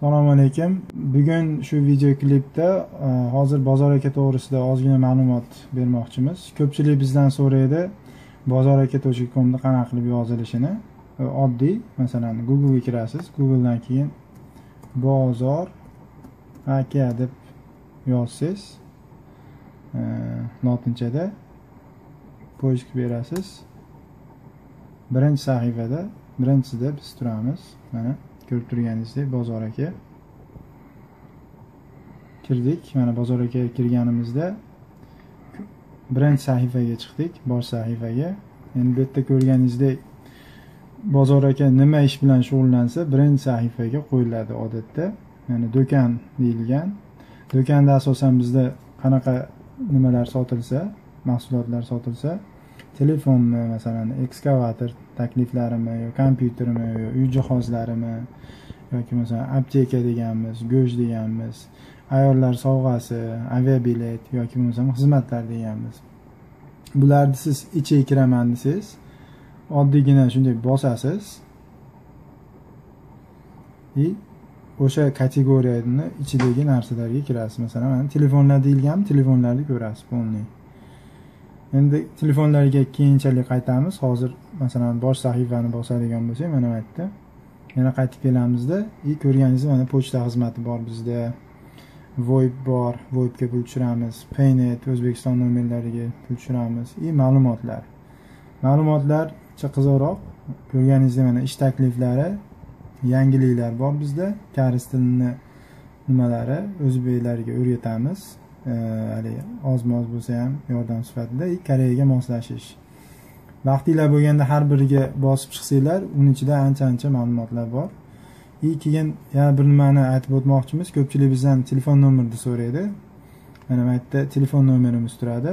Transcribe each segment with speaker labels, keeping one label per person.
Speaker 1: Assalomu alaykum. Bugun shu video klipda hozir Bozor aka to'g'risida ozgina ma'lumot bermoqchimiz. Ko'pchilik bizdan so'raydi, bozoraka.comni qanaqa qilib yozilishini. Oddiy, masalan, Google'ga kirasiz. Google'dan keyin Bozor aka deb yozsangiz, lotinchada poisk berasiz. Birinchi sahifada, birinchisida biz turamiz. Mana ko'rib turganingizdek Bozor aka kirdik. Mana Bozor akaga kirganimizda birinchi sahifaga chiqdik, bosh sahifaga. Endi bu yerda ko'rganingizdek Bozor aka nima ish bilan shug'ullansa, birinchi sahifaga qo'yiladi odatda. Ya'ni do'kon deyilgan. Do'konda asosan bizda qanaqa nimalar sotilsa, mahsulotlar sotilsa, telefonmi, masalan, ekskavator takliflarimi, yo kompyutermi, yo uy jihozlarimi, yoki masalan apteka deganmiz, go'sht deganmiz, ayollar sovg'asi, aviabilet yoki bo'lmasam xizmatlar deganmiz. Bularni siz ichiga kiraman desangiz, oddiygina shunday bosasiz. И o'sha kategoriyani ichidagi narsalarga kirasiz. Masalan, mana telefonlar deyilganmi, telefonlarni ko'rasiz полный. Endi telefonlarga keyinchalik qaytamiz. Hozir masalan bosh sahifani bosadigan bo'lsak, mana bu yerda yana qaytib kelamizda, и ko'rganingizdek mana pochta xizmati bor bizda. VoIP bor, VoIPga pul tushiramiz, Paynet O'zbekiston nomerlariga pul tushiramiz и ma'lumotlar. Ma'lumotlarcha qiziqroq. Ko'rganingizdek mana ish takliflari, yangiliklar bor bizda. Koreys tilini nimalari o'zbeklarga o'rgatamiz. Hali ozma-oz bo'lsa ham yordam sifatida Koreyaga moslashish. Vaqtinglar bo'lganda har biriga bosib chiqsanglar, uning ichida ancha-ancha ma'lumotlar bor. И keyin yana bir nimani aytib o'tmoqchimiz. Ko'pchilik bizdan telefon nomerini so'raydi. Mana bu yerda telefon nomerimiz turadi.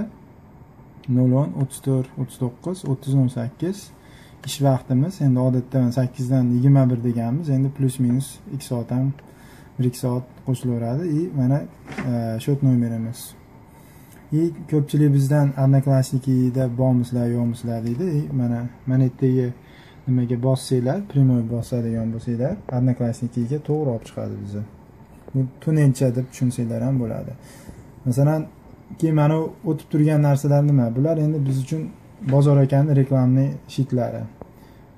Speaker 1: 010 34 39 30 18. Ish vaqtimiz endi odatda 8 dan 21 deganmiz. Endi plus minus 2 soat ham 1-2 soat qo'shilaveradi. И mana счет nomerimiz. И ko'pchilik bizdan Odnoklassnikida bormisizlar, yo'qmisizlar deydi. И mana yerdagi nimaga bossanglar, primoy bosadigan bo'lsanglar, Odnoklassnikiga to'g'ri olib chiqadi bizni. Bu tunelcha deb tushunsanglar ham bo'ladi. Masalan, keyin mana o'tib turgan narsalar nima? Bular endi biz uchun Bozor akaning reklamli sheetlari.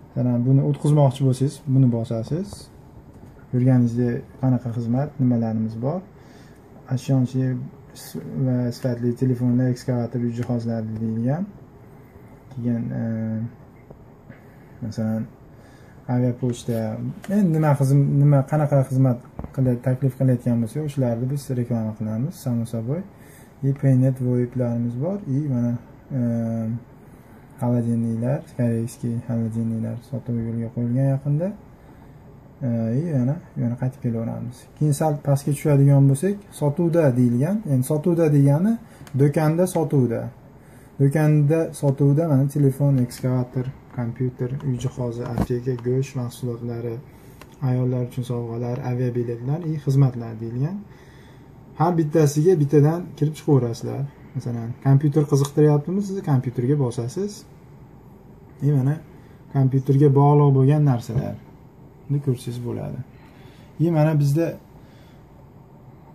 Speaker 1: Masalan, buni o'tkazmoqchi bo'lsangiz, buni bosasiz. Ko'rganingizdek qanaqa xizmat, nimalarimiz bor. Ishonchli va sifatli telefonlar, ekskavator, uy jihozlari deyilgan. Keyin masalan aviapochta, endi nima qanaqa xizmat qilib taklif qilayotgan bo'lsa, o'shalarni biz reklama qilamiz, samo собой. И Paynet VoIPlarimiz bor, и mana холодильникlar, koreyskiy холодильникlar sotuv yo'lga qo'yilgan yaqinda. И yana qaytib kelaveramiz. Keyin sal pastga tushadigan bo'lsak, sotuvda deyilgan. Endi sotuvda degani do'konda sotuvda. Do'konda sotuvda mana telefon, ekskavator, kompyuter, uy jihozi, apteka, go'sht mahsulotlari, ayollar uchun sovg'alar, aviabiletlar и xizmatlar deyilgan. Har bittasiga bittadan kirib chiqaverasizlar. Masalan, kompyuter qiziqtiryaptimi sizni, kompyuterga bosasiz. И mana kompyuterga bog'liq bo'lgan narsalar ni ko'rsangiz bo'ladi. И mana bizda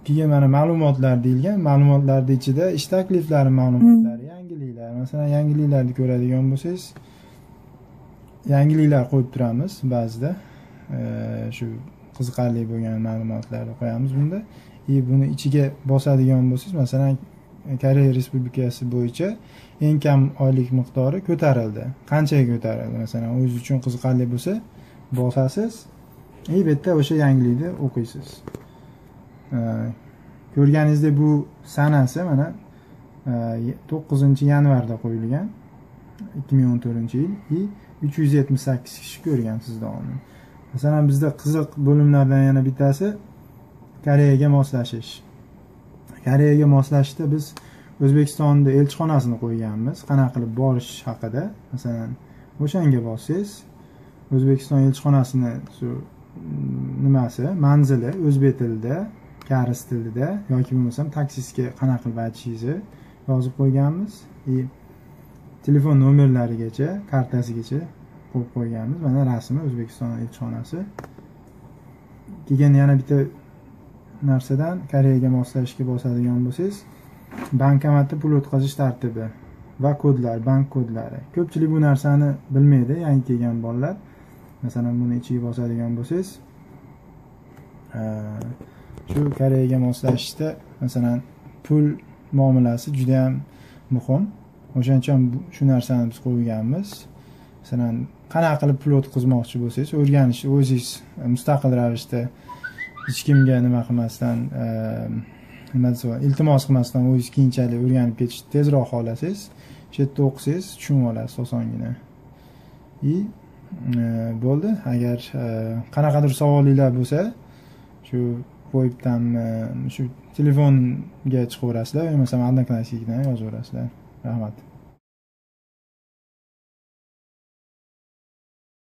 Speaker 1: keyin mana ma'lumotlar deyilgan. Ma'lumotlarning ichida ish takliflari ma'lumotlari, yangiliklar. Masalan, yangiliklarni ko'radigan bo'lsangiz, yangiliklar qo'yib turamiz ba'zida. Shu qiziqarli bo'lgan ma'lumotlarni qo'yamiz bunda. И buni ichiga bosadigan bo'lsangiz, masalan, Koreya Respublikasi bo'yicha eng kam oylik miqdori ko'tarildi. Qanchaga ko'tarildi? Masalan, o'zingiz uchun qiziqarli bo'lsa, bosasiz. И bu yerda o'sha yangilikni o'qiysiz. Ko'rganingizdek bu sanasi mana 9-yanvarda qo'yilgan 2014-yil и 378 kishi ko'rgan sizdan oldin. Masalan, bizda qiziq bo'limlardan yana bittasi Koreyaga moslashish. Koreyaga moslashishda biz O'zbekistonda elchixonasini qo'yganmiz, qanaqa qilib borish haqida. Masalan, o'shanga bossangiz, O'zbekiston elchixonasini shu nimasi, manzili o'zbek tilida, koreys tilida yoki bo'lmasam taksistga qanaqa qilib aytishingizni yozib qo'yganmiz. И telefon nomerlarigacha, kartasigacha qo'yib qo'yganmiz. Mana rasmi O'zbekiston elchixonasi. Keyin yana bitta narsadan Koreyaga moslashishga bosadigan bo'lsangiz, bankomatda pul o'tkazish tartibi va kodlar, bank kodlari. Ko'pchilik bu narsani bilmaydi, yangi kelgan bolalar. Masalan, buni ichiga bosadigan bo'lsangiz, shu Koreyaga moslashishda masalan pul muomalasi juda ham muhim. O'shaning uchun shu narsani biz qo'yganmiz. Masalan, qanaqa qilib pul o'tkazmoqchi bo'lsangiz, o'rganish o'zingiz mustaqil ravishda hech kimga nima qilmasdan, nima desa, iltimos qilmasdan o'zingiz keyinchalik o'rganib ketishni tezroq xohlasangiz, shu yerda o'qisangiz tushunib olasiz osongina. И bo'ldi. Agar qanaqadir savolinglar bo'lsa, shu VoIPdanmi, shu telefonga chiqaverasizlar, bo'lmasam Odnoklassnikdan yozaverasizlar. Rahmat.